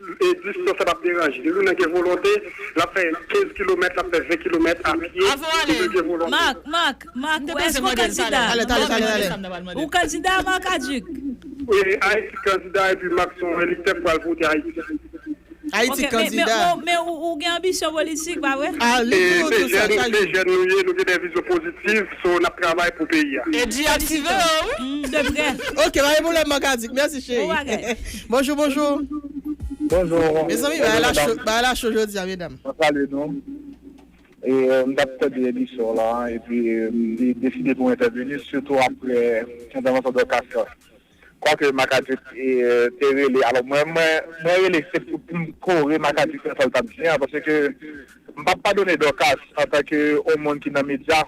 e distans la p ap deranje li. Wi, nan gen volonte, l ap fè kenz kilomèt, l ap fè ven kilomèt a pye, si nou gen volonte. Mak, Mak, Mak, ou èske w kandida? Ou kandida, Marc Aduc? Wi, Ayiti kandida, epi Mak se yon elektè k pral vote Ayiti. Ayiti kandida. Men, men, men ou, ou gen anbisyon politik, pa vre? Ah, li tou, tou sa, chak jou. Se jèn nou ye, nou gen de vizyon pozitif, so n ap travay pou peyi a. Eddy aktive yo, wi. De prè. Ok, pa gen pwoblèm, Marc Aduc. Mèsi, cheri. Bon bagay. Bonjou, bonjou. Bonjou. Mezanmi, bagay la cho, bagay la cho jodi a, medam. Mwen salye nou. E, euh, m t ap tande emisyon la, epi, euh, m deside pou m entèveni, sitou apre entèvansyon Dorcas la. Kwake Marc Aduc, e, te rele, alò, mwen, mwen, mwen rele, se pou, pou m kore Marc Aduc nan sa l t ap di an, paske m p ap padone Dorcas antanke yon moun ki nan medya,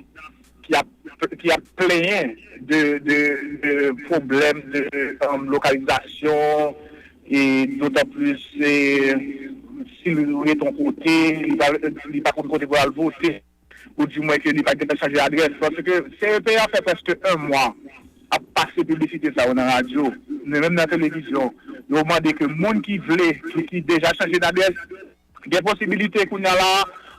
ki ap, ki ap plenyen de, de, de pwoblèm de, um, lokalizasyon, e dotan plis, e, si l ret yon kote, li pa, li pa konn kote pou l al vote. Ou di mwen ke li pa gentan chanje adrès. Paske C E P a fè prèske yon mwa ap pase piblisite sa yo nan radyo, men menm nan televizyon. Yo mande ke moun ki vle, ki, ki deja chanje dadrès, gen posibilite kounye a la,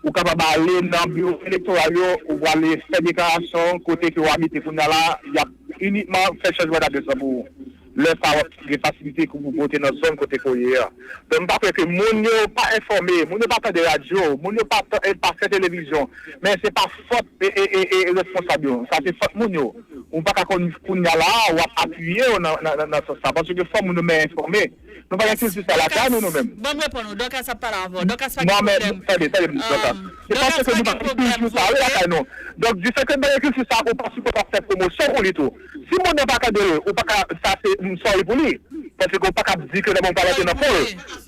ou kapab ale nan biwo elektoral yo, ou prale fè deklarasyon kote ke w abite kounye a la, y ap inikman fè chanjman dadrès la pou ou. Lè sa a, w ap gen fasilite pou w vote nan zòn kote ke w ye a. Donk, m pa kwè ke moun yo pa enfòme, moun yo pa tande radyo, moun yo pa, pa fè televizyon. Men se pa fòt e, e, e, e responsab yo. Sa se fòt moun yo. Ou pa ka konn kounye a la, w ap apiye yo nan, nan, nan, nan sans sa. Paske fò moun yo men enfòme. Nou pa gen kilti sa lakay nou, nou menm. Ban m reponn ou. Dorcas ap pale avè w. Dorcas pa gen pwoblèm. Non, men, tande, tande m di Dorcas. Se paske nou pa gen kilti sa, wi, lakay nou. Donk, difèt ke nou pa gen kilti sa, ou pa sipoze ap fè pwomosyon pou li tou. Si moun nan pa tande l, ou pa ka, sa se, m sòri pou li. Paske ou pa ka di ke lè moun pale ate nan poul.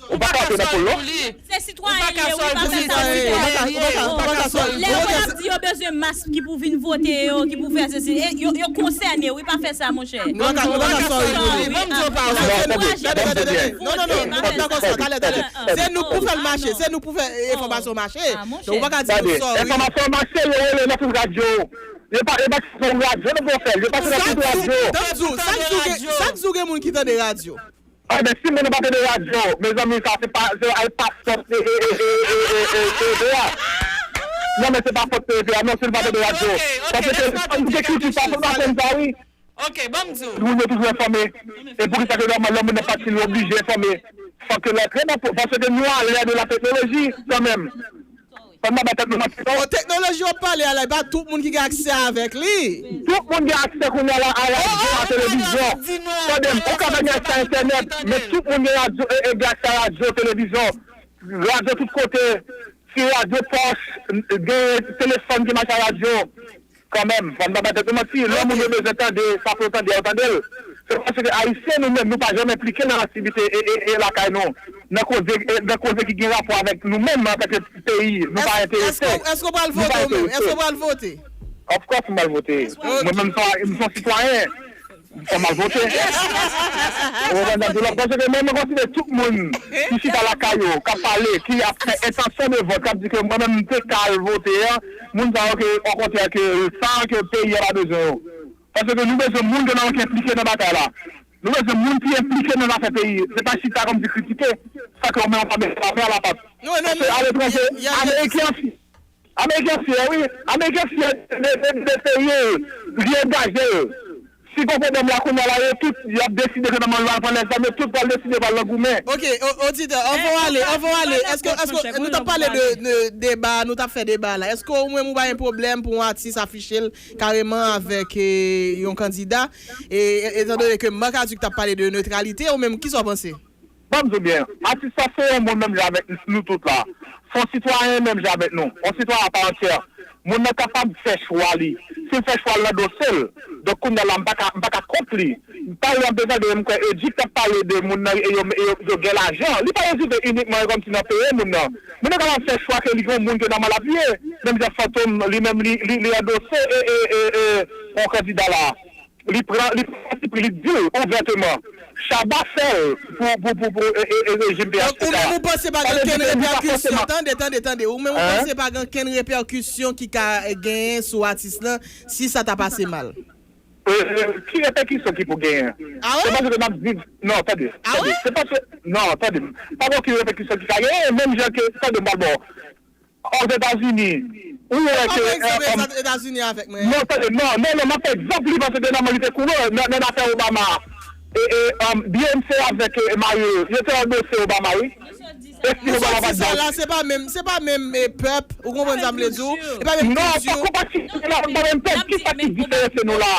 Ou pa ka ate nan poul, non. Se sitwayen li ye, wi, pa fè sa, sitwayen li ye. Ou pa ka, ou pa ka, ou pa ka sòri pou li. Lè yo ap di yo bezwen mas ki pou vin vote yo, ki pou fè sesi, e, yo, yo konsène, wi, pa fè sa, monchè. Nou pa ka, nou pa ka sòri pou li. Ban m di w pa wè. Non, non, non, non, m dakò sa, talè, talè. Se nou k pou fè l mache, se nou k pou fè, e, enfòmasyon mache. Donk, ou pa ka di nou sòri. Enfòmasyon mache, yo rele nan tout radyo. Yo pa, yo pa sou radyo, nou pou fè l. Yo pa sou tout radyo. Sa k di w, sa k di w gen, sa k di w gen moun ki tande radyo? A, men si moun nan pa tande radyo, mezanmi, sa se pa, se, ay, pa fòt, e, e, e, e, e, e, e, e, a. Non, men se pa fòt C E P a, non, si l pa tande radyo. Paske se, an, se kilti sa, fò n aprann sa, wi. Ok, ban m di w. Moun yo toujou enfòme. E poukisa ke lè, lè moun nan pati, li oblije enfòme? Fòk ke l antre nan po-, paske nou alè de la teknoloji, kanmenm. Fò n pa bay tèt nou manti, non. Bon, teknoloji w ap pale a la, e pa tout moun ki gen aksè avèk li. Tout moun gen aksè kounye a la a radyo, a televizyon. Tande m, ou ka pa gen aksè a entènèt, men tout moun gen radyo, e, e, gen aksè a radyo, televizyon, radyo tout kote, ti radyo pòch, gen telefòn ki mache a radyo. Kanmenm, fò n pa bay tèt nou manti, lè moun yo bezwen tande sa pou yo tande a, yo tande l. Se paske Ayisyen, nou menm, nou pa janm enplike nan aktivite e, e, e lakay nou, nan koze, e, nan koze ki gen rapò avèk nou menm antanke peyi, nou pa enterese. Èske, èske w pral vote ou menm? Èske w pral vote? Of course, m pral vote. Mwen menm, m se yon, m se yon sitwayen. Fò m al vote. Ou konprann sa m di w la? Paske mwen, mwen konsidere tout moun ki chita lakay yo, k ap pale, ki ap fè entansyon de vòt, k ap di ke mwen menm m te ka al vote an, moun sa yo ke, okontrè, ke sa ke peyi a pa bezwen yo. Paske nou bezwen moun ke n ap enplike nan batay la. Nou bezwen moun ki enplike nan zafè peyi. Se pa chita kòmsi kritike sa ke ou menm ou pa mete lamen a lapat. Paske aletranje, Ameriken an fi-, Ameriken fyè, wi. Ameriken fyè de, de, de peyi l, li angaje l. Si gon pwoblèm la kounye a la, yo tout, y ap deside ke nan mwen yo al pran lèzam, yo tout pral deside pral nan goumen. Ok, o- oditè, anvan w ale, anvan w ale, èske, èske nou t ap pale de, de deba, nou t ap fè deba la, èske ou menm ou pa gen pwoblèm pou yon atis afiche l kareman avèk eh, yon kandida? E, e- etan done ke Marc Aduc t ap pale de netralite, ou menm, kisa w panse? Ban m di w byen, atis la se yon moun menm jan avèk nou tout la. Se yon sitwayen menm jan avèk nou. Yon sitwayen apaantyè. Moun nan kapab fè chwa li. Si l fè chwa l nan dosye l, donk kounye a la, m pa ka, m pa ka kont li. Pa egzanp, deja de m kwè Edric t ap pale de moun nan e yo, e yo, yo gen lajan. Li pa rezide inikman e kòmsi nan peye moun nan. Moun nan kapab fè chwa ke li gen yon moun ke nòmal apiye. Menm jan Fantom, li menm, li, li, li andose e, e, e, e, yon kandida la. Li pran, li pran pati pri, li di l ouvèteman. Chaba fè l pou, pou, pou, pou e, e, e, rejim Donk, ou menm ou panse pa gen okenn repèkisyon, tande, tande, tande, ou menm ou panse pa gen okenn repèkisyon ki ka eh, genyen sou atis lan si sa ta pase mal? Ki repèkisyon ki pou genyen? Se paske n ap viv, non, tande, tande, se paske, non, tande, pa gen okenn repèkisyon ki ka genyen, menm jan ke, tande, m pral ba w, Ozetazini, ou wè ke. An pran egzanp Etazini avèk mwen. Non, tande, non, non, non, m ap fè egzanp li paske dènyèman li te kouri nan, nan afè Obama. E, e, um, Beyoncé avèk e, Mario, yo te andose Obama, wi. E si Obama pa t dòmi. Se pa menm, se pa menm e, pèp, ou konprann sa m vle di w? E pa menm kilti. Non, pa konpati, se la, pa menm pèp. Kisa ki diferanse nou la?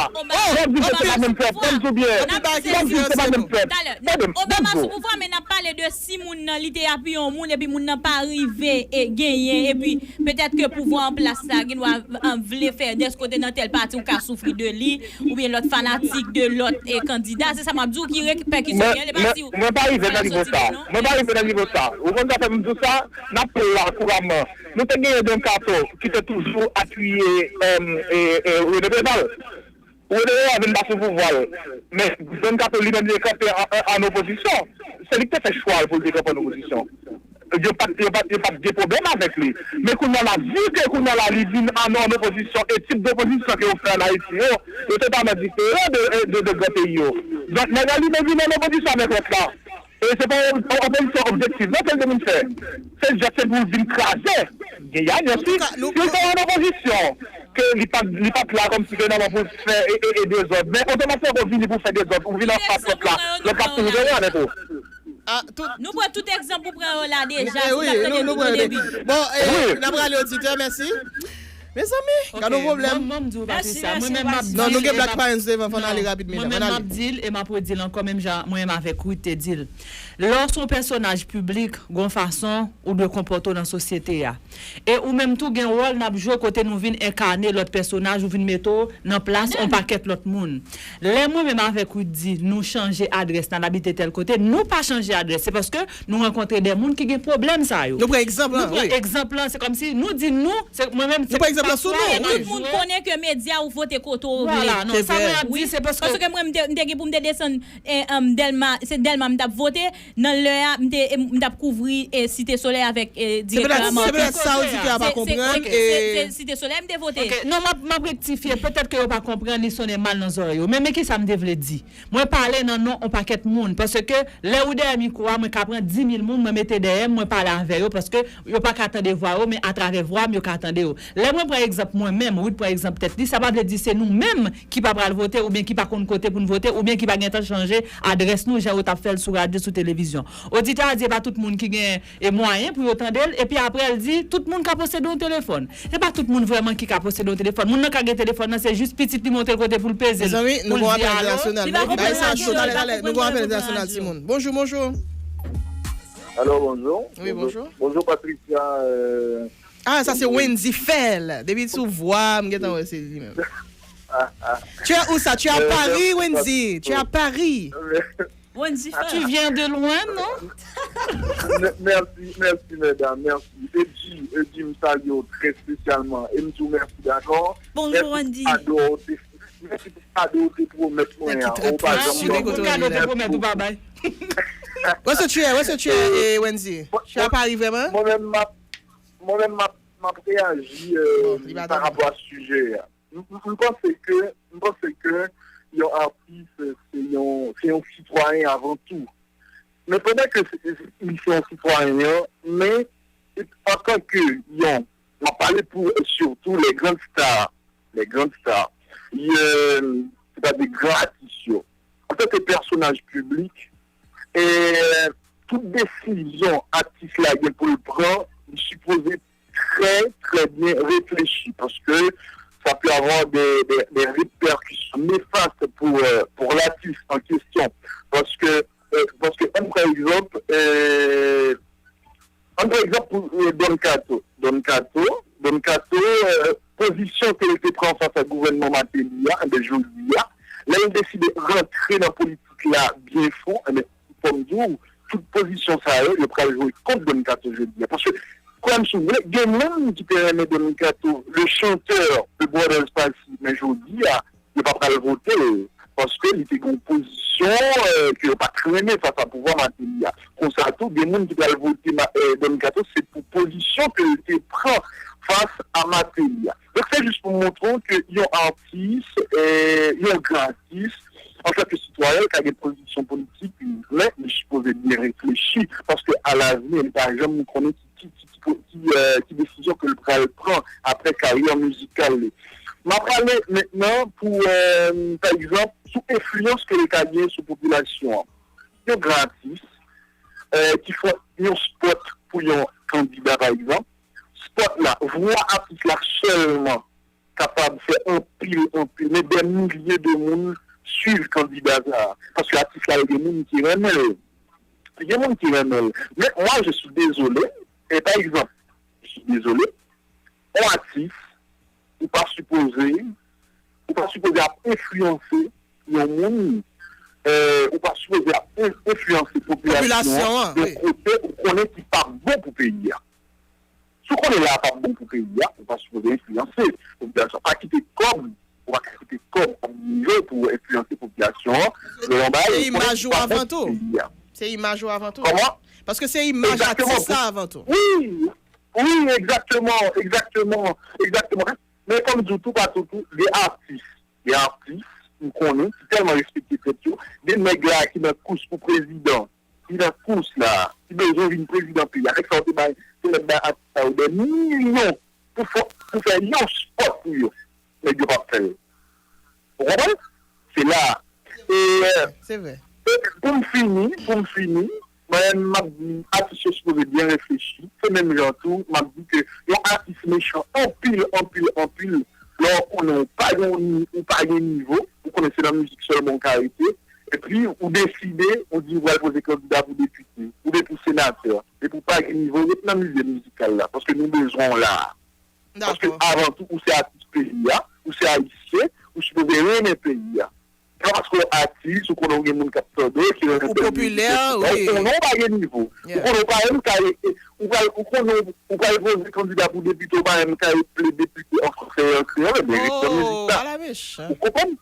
Lè w di se pa menm pèp, ban m di w byen. Lè w di se pa menm pèp. Tande, ban m di w. Pale de si moun nan li te apiye yon moun epi moun nan pa rive e genyen epi petèt ke pouvwa an plas la gen dwa an vle fè dèske w te nan tèl pati ou ka soufri de li oubyen lòt fanatik de lòt e kandida se sa m ap di w ki repèkisyon gen li pa di w mwen pa rive nan nivo sa mwen pa rive nan nivo sa ou konn sa fè m di w sa n ap pran la kouramman nou te genyen Don Kato ki te toujou apiye Rene Preval Rene Preval vin pa sou pouvwa l, men Don Kato li menm li te kanpe an, an, an opozisyon. Se li ki te fè chwa l pou l te kanpe an opozisyon. Yo pa t, yo pa t, yo pa t gen pwoblèm avèk li. Men kounye a la, vi ke kounye a la li vin an, an opozisyon, e tip de opozisyon ke yo fè an Ayiti yo, yo totalman diferan de, de, de gran peyi yo. Donk, nèg la li menm vin an opozisyon avèk lòt la. E se pa yon opozisyon objektif non ke l te vin fè. Se just se pou l vin kraze. Gen y a gen si si l te yon opozisyon ke li pa li pa t la kòmsi ke nòmal pou l fè e, e, e dezòd. Men otomatikman ke w vini pou w fè dezòd, ou vin anfas lòt la, lòt la ap toujou dèyè avèk ou. Nou pran tout egzanp ou pran yo la deja, si w t ap tande tout o debi. Bon, n ap rale oditè, mèsi. Mezanmi, gade yon pwoblèm. Mwen, mwen, m di w, Patricia, mwen menm m ap di l. Non, nou gen Black Parents devan, fò n ale rapid, medam. Mwen menm m ap di l e m ap redi l ankò, menm jan mwen menm avèk Ruth te di l. Lè w se yon pèsonaj piblik, gon fason ou dwe konpòte w nan sosyete a. E ou menm tou gen wòl n ap jwe kote nou vin enkane lòt pèsonaj, ou vin mete w nan plas yon pakèt lòt moun. Lè mwen menm avèk Ruth di nou chanje adrès n al abite tèl kote, nou pa chanje adrès, se paske nou rankontre de moun ki gen pwoblèm sa yo. Nou pran egzanp lan, wi. Nou pran egzanp lan, se kòmsi nou di nou, se mwen menm, se pa fwa e n ap jwe. Tout moun konnen ke medya ou vote kote w vle. Vwala, non, sa mwen ap di, se paske. Paske mwen, m te, m te gen pou m te desann, e, um, Dèlma, se Dèlma m t ap vote, nan lè a, m te, m t ap kouvri, e, Site Solèy avèk, e, direktè Amorti. Se petèt sa oditè a pa konprann, e. Se, se, se Site Solèy m te vote. Ok, non, m ap, m ap rektifye, petèt ke yo pa konprann, li sonnen mal nan zòrèy yo. Men, men kisa m te vle di. Mwen pale nan non yon pakèt moun, paske lè ou dèyè mikwo a, mwen ka pran di mil moun, mwen mete dèyè m, mwen pale avè yo, paske yo pa ka tande vwa yo, men atravè vwa m, yo ka tande yo. Lè mwen pran egzanp mwen menm, Ruth pran egzanp tèt li, sa pa vle di se nou menm ki pa pral vote, oubyen ki pa konn kote pou n vote, oubyen ki pa gentan chanje adrès nou, jan yo t ap fè l sou radyo, sou televizyon. Oditè a di e pa tout moun ki gen e mwayen pou yo tande l, epi apre l di, tout moun ka posede yon telefòn. Se pa tout moun vrèman ki ka posede yon telefòn. Moun nan ka gen telefòn nan, se jis pitit li montre l kote pou l peze l, pou l di alo. Li pa konprann radyo, li pa konprann radyo. Nou gon apèl entènasyonal, timoun. Bonjou, bonjou. Alo, bonjou. Wi, bonjou. Bonjou, Patricia. Ah, sa se Wendy Fèl. Depi sou vwa, m gentan wè se li menm. Tu es où ça? Tu es à Paris, Wendy? Tu es à Paris? Wendy Fèl. Tu viens de loin, non? Mèsi, mèsi, mèdam, mèsi. Eddy, Eddy, m salye w trè espesyalman. E m di w mèsi, dakò? Bonjou, Wendy. Mèsi pou kado w te, mèsi pou kado w te pwomèt mwen an. Ou pa janm ban mwen. Kado w te pwomèt ou pa bay. Où est-ce que tu es? Où est-ce que tu es, eh, Wendy? Tu es à Paris, vraiment? Mwen menm, m ap, mwen menm, m ap, m ap reyaji, euh, pa rapò a sijè a. M, m, m panse ke, m panse ke yon atis, se yon, se yon sitwayen avan tou. Men pandan ke se, li se yon sitwayen an, men antanke yon, m ap pale pou, surtout les grandes stars, les grandes stars, euh, sètadi gran atis yo. Antanke pèsonaj piblik, e tout desizyon atis la gen pou l pran, li sipoze trè, trè byen reflechi, paske sa peut avoir des, des, des répercussions néfastes pour, euh, pour l'artiste en question. Paske, euh, paske, ann pran egzanp, euh, ann pran egzanp pou, euh, Don Kato. Don Kato, Don Kato, euh, pozisyon ke l te pran fas a gouvènman Martelly a, enben, jodi a, lè l deside rantre nan politik la byen fon, enben, fò m di w, tout pozisyon sa yo, yo pral jwe kont Don Kato jodi a. Paske, kwè m si w vle, gen moun ki te renmen Don Kato, le chanteur de Brothers Passy, men jodi a, yo pa pral vote l. Paske li te gen yon pozisyon, euh, ke yo pa t renmen fas a pouvwa Martelly a. Konsa tou, gen moun ki pral vote Ma- euh, Don Kato, se pou pozisyon ke l te pran fas a Martelly a. Donk, se jis pou montre w ke yon atis, euh, yon gran atis, antanke sitwayen, l ka gen pozisyon politik, men li sipoze byen reflechi, paske alavni, li pa janm konnen ki, ki, ki, ki, ki, euh, ki desizyon ke l pral pran apre karyè mizikal li. M ap pale mentnan pou, euh, pa egzanp, sou enfliyans ke l ka gen sou popilasyon an. Yon gran atis, euh, ki fè yon spot pou yon kandida, pa egzanp, spot la, vwa atis la sèlman kapab fè anpil, anpil, men dè milye de moun swiv kandida sa a. Paske atis la, gen moun ki renmen l. Gen moun ki renmen l. Men, moi, je suis désolé, e pa egzanp, je suis désolé, yon atis, ou pa sipoze, ou pa sipoze ap enfliyanse yon moun, euh, ou pa sipoze ap en- enfliyanse popilasyon an, yon kote ou konnen ki pa bon pou peyi a. Si w konnen la a p ap bon pou peyi a, ou pa sipoze enfliyanse popilasyon. Pa kite kòb, ou pa ka kite kòb ap dirije pou enfliyanse popilasyon an. Se imaj ou avan tou. Se imaj ou avan tou. Kòman? Paske se imaj atis la avan tou. Wi, wi, egzakteman, egzakteman, egzakteman. Men kòm di w, toupatou, tou, gen atis, gen atis, m konnen, ki tèlman respekte tèt yo, gen nèg la ki nan kous pou prezidan, ki nan kous la, ki bezwen vin prezidan peyi a. Avèk sa, yo te bay, te mèt bay atis sa yo dè milyon pou fè, pou fè yon spot pou yo. Nèg yo p ap fè l. Ou konprann? Se la. E, e pou m fini, pou m fini, mwen menm, m ap di, atis yo sipoze byen reflechi. Se menm jan tou, m ap di ke yon atis mechan anpil, anpil, anpil, lè w konnen w pa gen, w pa gen nivo, ou konnen se nan mizik sèlman w ka rete, epi ou deside, ou di w pral poze kandida pou depite, oubyen pou senatè, epi w pa gen nivo, ret nan milye mizikal la, paske nou bezwen w la a. Paske avan tou, ou se atis peyi a, ou se ayisyen, ou sipoze renmen peyi a. Se pa paske w atis, ou konnen w gen moun k ap tande w, ki renmen tèl mizik, etsetera. Ou konnen w pa gen nivo. Ou konnen w pa menm ka, ou pa, ou konnen w pa poze kandida pou depite, ou pa menm ka ple depite an fransè e an kreyòl, ebyen, ret nan mizik la. Ou konprann?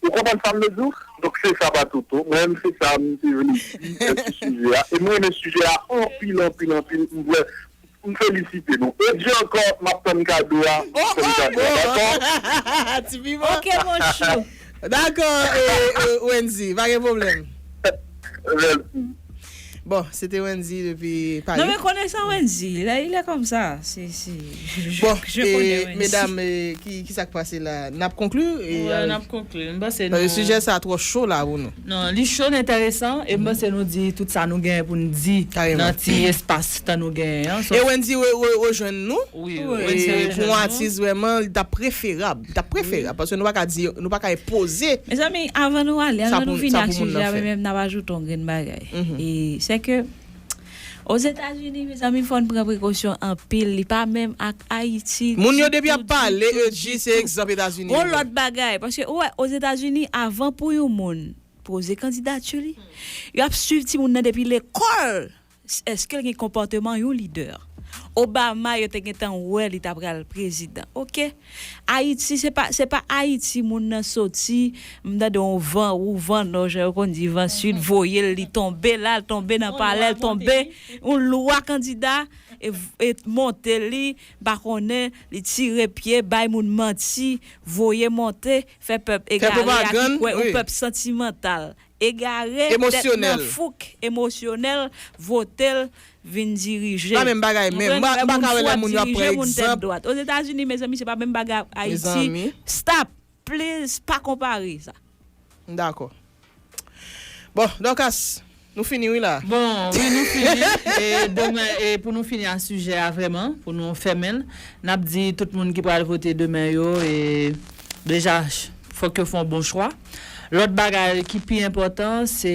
Ou konprann sa m vle di w? Donk, se sa, pa Toto. Mwen menm, se sa m te vle di, euh, sou sijè a. E m renmen sijè a anpil, anpil, anpil. M vle, m felisite nou. E di ankò, m ap tann kado a. M ap tann kado a, dakò? Ti piman. Ok, mon chou. Dakò, e, e, Wendy, pa gen pwoblèm. Mèsi. Bon, se te Wendy depi Paris. Non, men konnen sa Wendy, il est, il est comme ça. Si, si. Bon, e, medam, e, ki, ki sa k pase la? N ap konkli? N ap konkli. M panse nou... Sijè sa twò cho la pou nou. Non, li cho, l enteresan, e m panse nou di tout sa nou genyen pou n di nan ti espas tan nou genyen an. E Wendy re-, re-, rejwenn nou. Wi, wi. E pou yon atis, vrèman, li t ap preferab. Li t ap preferab, paske nou pa ka di, nou pa ka enpoze. Mezanmi, avan nou ale, avan nou fini ak sijè a, mwen menm, n ap ajoute yon grenn bagay. E se ke Ozetazini, mezanmi, fò n pran prekosyon anpil. Li pa menm ak Ayiti. Moun yo, depi y ap pale, yo di se egzanp Etazini yo. Gon lòt bagay, paske, ou wè, Ozetazini, avan pou yon moun poze kandidati li, y ap swiv timoun nan depi lekòl. Èske l gen konpòteman yon lidè? Obama, yo te gentan wè li ta pral prezidan. Ok? Ayiti, se pa, se pa Ayiti moun nan soti, m tande yon van, ou van nò, jan yo konn di, van sid, voye l, li tonbe la, l tonbe nan palè, l tonbe, yon lwa kandida, e, e monte li, m pa konnen, li tire pye, bay moun manti, voye monte, fè pèp egare a ki kwè, yon pèp santimantal. Egare, tèt nan fouk, emosyonèl, vote l, vin dirije. Pa menm bagay menm. M pa ka wè lè moun yo ap pran egzanp. Ozetazini, mezanmi, se pa menm bagay ak Ayiti. Stop! plis pa konpare sa. M dakò. Bon, Dorcas, nou fini wi la. Bon, wi, nou fini. E demen, e pou nou fini a sijè a vrèman, pou nou fèmen l, n ap di tout moun ki pral vote demen yo, e deja, fòk yo fè yon bon chwa. Lòt bagay ki pi enpòtan, se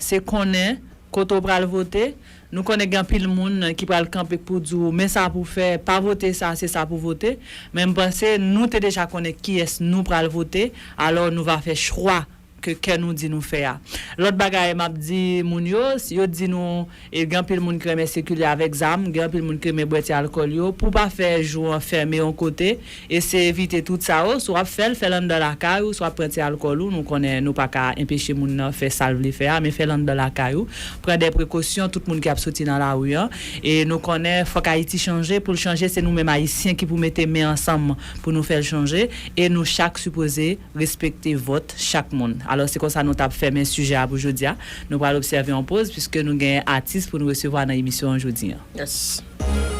se konnen kote w pral vote. Nou konnen gen anpil moun ki pral kanpe pou di w, men sa pou fè, pa vote sa, se sa pou vote. Men m panse nou te deja konnen kiyès nou pral vote, alò nou va fè chwa ke kè nou di nou fè a. Lòt bagay m ap di moun yo, yo di nou, e, gen anpil moun ki renmen sikile avèk zam, gen anpil moun ki renmen bwè ti alkòl yo. Pou pa fè jou an fèmen yon kote, e se evite tout sa yo. Si w ap fè l, fè l anndan lakay ou, si w ap pran ti alkòl ou, nou konnen nou pa ka enpeche moun nan fè sa l vle fè a, men fè l anndan lakay ou. Pran de prekosyon, tout moun ki ap soti nan lari an. E nou konnen fòk Ayiti chanje. Pou l chanje, se nou menm Ayisyen ki pou mete men ansanm pou nou fè l chanje. E nou chak sipoze respekte vòt chak moun. Alò, se konsa nou t ap fèmen sijè a pou jodi a. Nou pral obsève yon poz, piske nou gen atis pou nou resevwa nan emisyon an jodi an. Yes.